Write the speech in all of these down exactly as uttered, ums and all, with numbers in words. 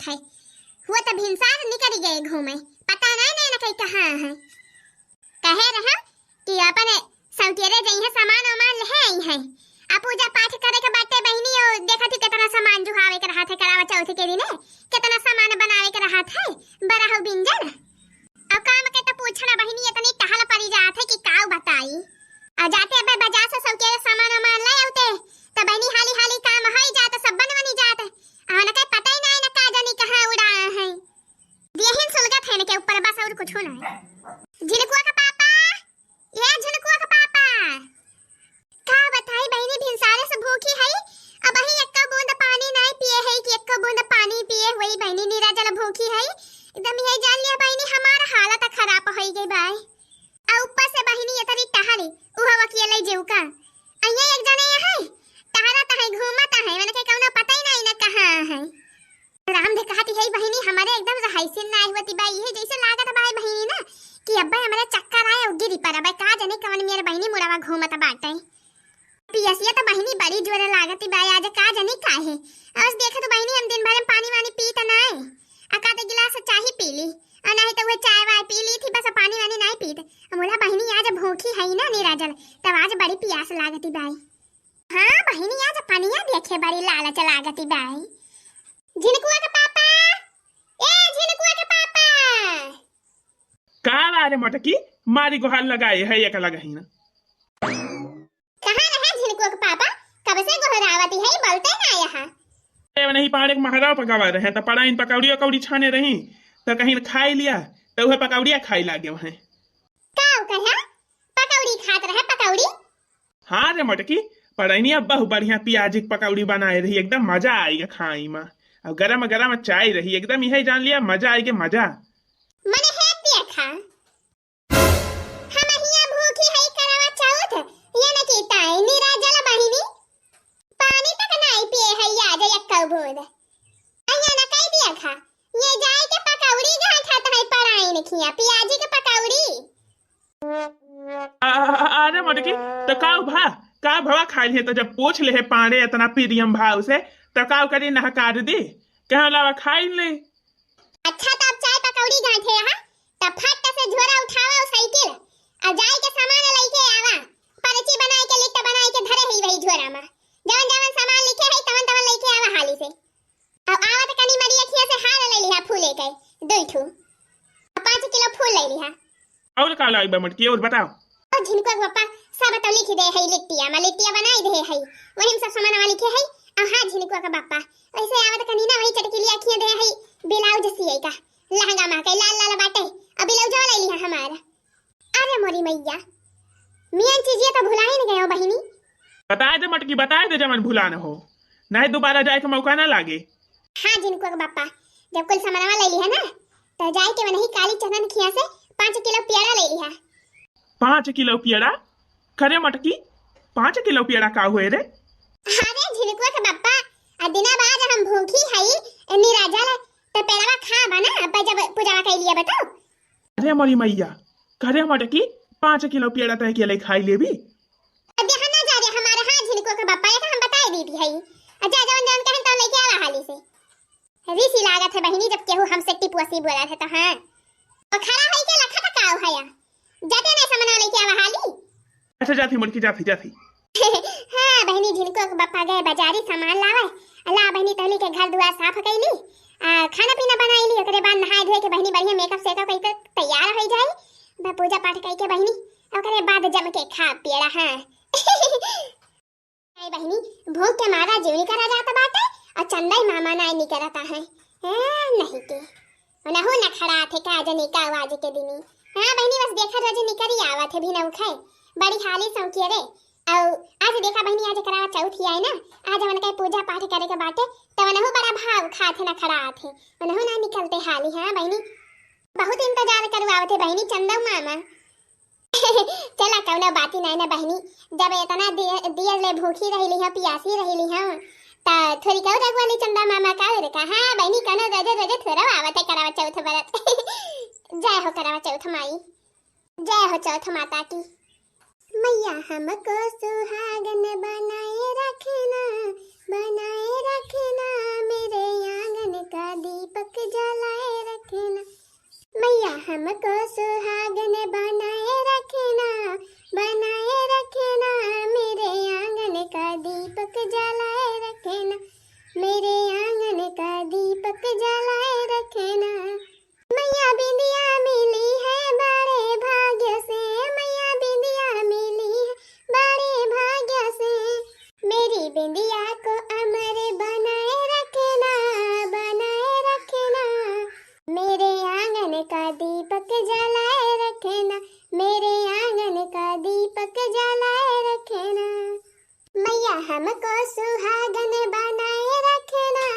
है। हुआ त भिनसार निकरि गए घूमे, पता नाहीं नैन कई कहाँ है। कहे रहा कि अपन सौतेरे जइहैं, सामान वामान लेहे अइहैं। अब पूजा पाठ करे के बाटे बहिनी, ओ देखत ही केतना सामान जुहावे के रहत है करवा चौथ के दिने, केतना सामान बनावे के रहत है, बरहु बिंजन। अब काम के त पूछना बहिनी, इतनी टहल परी जात है कि काउ बताई। आ जाते अबे बाजार से सौतेरे सामान वामान ले आउते, त बहिनी हाली हाली काम होई जात, सब बन बनी जात। आ उनके पता ही नाहीं न का जानी कहाँ उड़ा है। देहिन सुलगत है इनके ऊपर बस, और कुछ ना है। झिनकुआ का पापा, ए झिनकुआ का पापा, का बताई बहिनी, भिनसारे से भूखी है, अबहीं एक्को बूंद पानी नाहीं पिए है कि एक्को बूंद पानी पिए हुई बहिनी, नीरा जल भूखी है। एकदम यही जान लिया बहिनी, हमार हालत खराब होई गई बाय। आ ऊपर से बहिनी इतनी टहली, उहो अकेले जेऊ का। अइया एक जने है, टहलत है, घूमत है, उनके कौनो पता ही नाहीं न कहाँ है। राम दे कहती है बहिनी, हमरे एकदम रहाइसिन नाहीं होती बाय, यही जैसे लागत बाय बहिनी ना कि अब्बे हमरे चक्कर आए और गिरी पर अब्बे का जाने कवन मेर बहिनी मुड़वा घूमत बाटे। पियसिया त बहिनी बड़ी जोर लागती बाय आज, का जाने काहे। और देखत बहिनी हम दिन भर में पानी वानी पीत नाहीं, अकाद गिलास चाही पी ली, और नाहीं त उहे चाय वाय पी ली थी, बस पानी वानी नाहीं पीत। मोला बहिनी आज भूखी है ना निराजल, तब आज बड़ी पियास लागती बाय। हाँ बहिनी, आज पनिया देखे बड़ी लालच लागती बाय। झिनकुआ के पापा, ए झिनकुआ के पापा। का रे मोटकी, मारी गोहार लगाए है एक लगही ना। कहाँ रहे झिनकुआ के पापा? कब से गोहरावती है, बोलते ना यहाँ। ए, नहीं पाड़े के महराव पकावा रहे, त पड़ाइन पकौड़ी उकौड़ी छाने रही, त कहीं खाई लिया, त उहे पकौड़िया खाई लागे वहें। का कहा? पकौड़ी खात रहे, पकौड़ी? हाँ रे मोटकी, पड़ैनिया बहु बढ़िया पियाजी के पकौड़ी बनाए रही, एकदम मजा आइगा खाई मा। और गरम गरम चाय रही, एकदम यही जान लिया, मजा आइगे, मजा। मने है देखा, हम हिया भूखी है करवा चौथ, ये न की ताई निराजल बहिनी, पानी तक नाहीं पिए है आज एक्को बूंद। अइया न कह दिया खा, ये जाए के पकौड़ी गांठत है पड़ाइन खिया, पियाजी के पकौड़ी। आ, आ, आ, अरे मोटकी, त का भा, का भवा खाइल है? त जब पूछ ले है पाड़े इतना प्रियम भाव से, त का करी, नहकार दी, कहाँ लावा खाइल ले। अच्छा, त अब चाय पकौड़ी गांठे यहाँ, त फट से झोरा उठावा और साइकिल, और जाए के सामान लेके आवा, पर्ची बनाए के, लिस्ट बनाए के धरे है वही झोरा में, जवन जवन सामान लिखे है तवन तवन लेके आवा हाली से। अब आवत कनी मरिया खिया से हार ले लिहा फूले के, दुई ठू। आ पाँच किलो फूल ले लिहा। और का लाइबा मोटकी, और बताओ। ओ झिनकुआ के पप्पा, सब तो लिख दे है लिट्टिया में, लिट्टिया बनाई दे है, वही में सब सामान लिखे है। आ हाँ झिनकुआ के पप्पा, वैसे आवत कनी ना वही चटकिलिया खिया दे है, ब्लाउज सिए का, लहंगा मा के लाल लाल बाटे, अब ब्लाउज ले लिहा हमारा। अरे मोरी मैया, मियन चीजिया तो भुलाइन गयो बहिनी। बताए दे मटकी, बताए दे जवन भुलान हो, नाहीं दोबारा जाए के मौका ना लागे। हाँ झिनकुआ के बापा, जब कुल सामानवा ले लिहा ना, तो जाए के वनही काली चंदन खिया से पाँच किलो पेड़ा ले लिहा। पाँच किलो पेड़ा? करे मटकी, पाँच किलो पेड़ा का हुए रे? अरे झिनकुआ के बापा, आ दिना बाद हम भूखी हई, निराजल, तो पेड़वा खा बना, अब जब पूजावा कर लिया बताओ। अरे मोरी मैया, करे मटकी, पाँच किलो पेड़ा तय के ले खाई लेबी। अब यहाँ ना जा रे हमारे, हाँ झिनकुआ के बापा, ये तो हम बताए दीदी है। अच्छा, जवन जवन कहन तवन लेके आवा हाली से। रीसी लागत है बहिनी, जब केहू हमसे टिपुअसी बोलत है तो। हाँ, तो खड़ा है के लखा था काव है या? जाते नहीं सामान लेके आवा हाली। अच्छा, जाती मटकी, जाती, जाती। हाँ बहिनी, झिनकुआ के बापा गए बाजारी सामान लावे। ला बहिनी, तहली के घर दुआर साफ कैली, आ, खाना पीना बनाई ली, ओकरे बाद नहाए धोए के बहिनी बढ़िया मेकअप सेकअप कई के तैयार हो जाई। बा पूजा पाठ कई के बहिनी, ओकरे बाद जम के खा पेड़ा। हाँ। आई बहिनी, भूख के मारा जीव निकरा जात बाटे, और चंदई मामा नाई निकरता है। हाँ, नहीं के। उनहु नखड़ा थे का जनी का आज के दिनी। हाँ बहिनी, बस देखा रोज निकरी आवत है भी नौखे। बड़ी हाली सौकिए रे। और आज देखा बहिनी, आज करवा चौथ ही आई ना, आज हमन के पूजा पाठ करे के बाटे, तब उनहु बड़ा भाव खात है, नखड़ा थे। उनहु ना निकलते हाली। हाँ बहिनी, बहुत इंतजार करवावत है बहिनी चंदऊ मामा। चला, कौनो बाती नाई ना बहिनी, जब इतना दे-, दियर ले भूखी रहिली हम, पियासी रहिली हम, त थोड़ी कहू रघुवाली चंदा मामा का रे का? हाँ बहिनी, कौनो रोजे रोजे थोड़ा आवत है करवा चौथ बरत। जय हो करवा चौथ माई, जय हो चौथ माता की। मैया हमको सुहागन बनाए रखना, बनाए रखना, मेरे आंगन का दीप बिंदिया को अमर बनाए रखना, बनाए रखना, मेरे आंगन का दीपक जलाए रखना, मेरे आंगन का दीपक जलाए रखना। मैया हमको सुहागन बनाए रखना,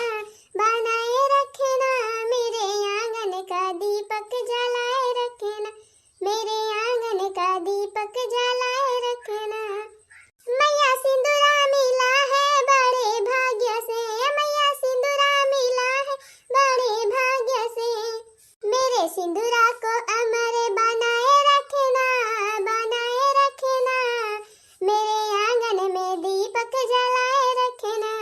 बनाए रखना, मेरे आंगन का दीपक जलाए रखना, मेरे आंगन का दीपक जलाए रखना। मैया सिंदूरा मिला है बड़े भाग्य से, मैया सिंदूरा मिला है बड़े भाग्य से, मेरे सिंदूरा को अमर बनाए रखना, बनाए रखना, मेरे आंगन में दीपक जलाए रखना,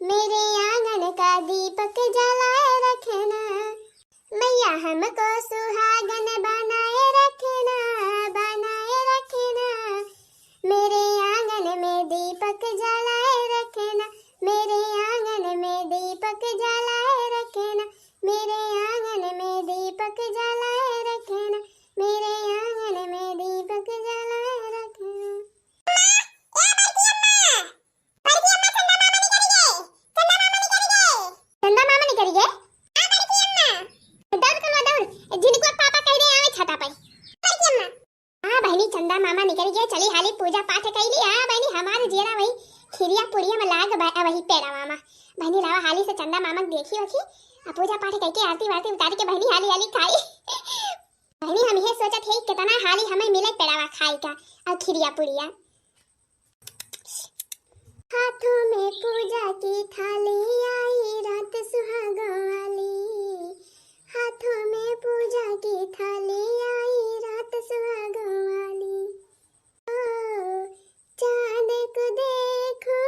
मेरे आंगन का दीपक जलाए रखना। मैया हमको सुहागन बनाए रखना, बनाए रखना, मेरे आंगन में दीपक जलाए रखना, मेरे आंगन में दीपक जलाए रखना, मेरे आंगन में दीपक जलाए रखना, मेरे आंगन में दीपक जलाए रखना। ए बड़की अम्मा, बड़की अम्मा, चंदा मामा निकल गए, चंदा मामा निकल गए। चंदा मामा निकल गए? हाँ बड़की अम्मा। दौड़ कलवा दौड़, झिनकुआ पापा कह दे आवे छाता पे। बड़की अम्मा। हाँ बहनी, चंदा मामा निकल गए, चली हाली पूजा पाठ कैली। हाँ बहनी, हमारे जेरा वही खिरिया पुड़िया में लाग बा-, वही पेड़ा मामा। बहनी लावा हाली से चंदा मामा के देखी वखी, आ पूजा पाठ करके आरती वारती उतार के बहनी हाली हाली खाई। बहनी हम ये सोचत है कितना हाली हमें मिले पेड़ावा खाए का और खिरिया पुड़िया। हाथों में पूजा की थाली आई रात सुहागों वाली, हाथों में पूजा की थाली आई रात सुहागों वाली। ओ, चांद को देखो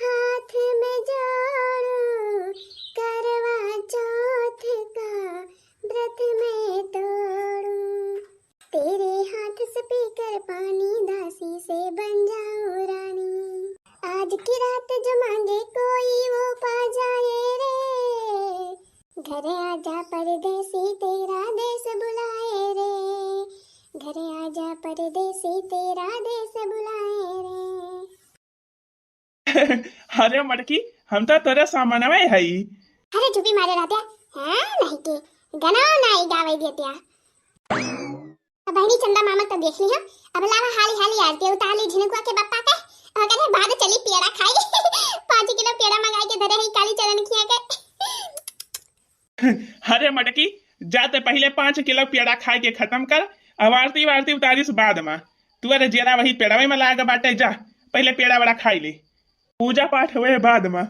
हाथ में जोड़ो, करवा चौथ का व्रत मैं तोड़ूं। तेरे हाथ से पीकर पानी दासी से बन जाऊं रानी। आज की रात जो मांगे कोई वो पा जाए रे। घर आजा परदेसी तेरा देश बुलाए रे। घर आजा परदेसी तेरा देश बुलाए रे। अरे मटकी, हम तो तोरे सामनवे हई। अरे चुपी मारे रहत्या, हाँ नहीं के गना नाई गावे देत्या। अब बहनी चंदा मामा तो देख ली हम, अब लावा हाली हाली आरती उतार ली झिनकुआ के बप्पा के, ओकरे बाद चली पेड़ा खाई। पाँच किलो पेड़ा मंगाई के धरे हई काली चरण खिया के। अरे मटकी, जा ते पहिले पाँच किलो पेड़ा खाए के खतम कर, अब आरती वारती उतारिस बाद मा। तू अरे जेरा वही पेड़वे में लाग बाटे, जा पहिले पेड़ा वेड़ा खाई ले, पूजा पाठ हुए बाद मा।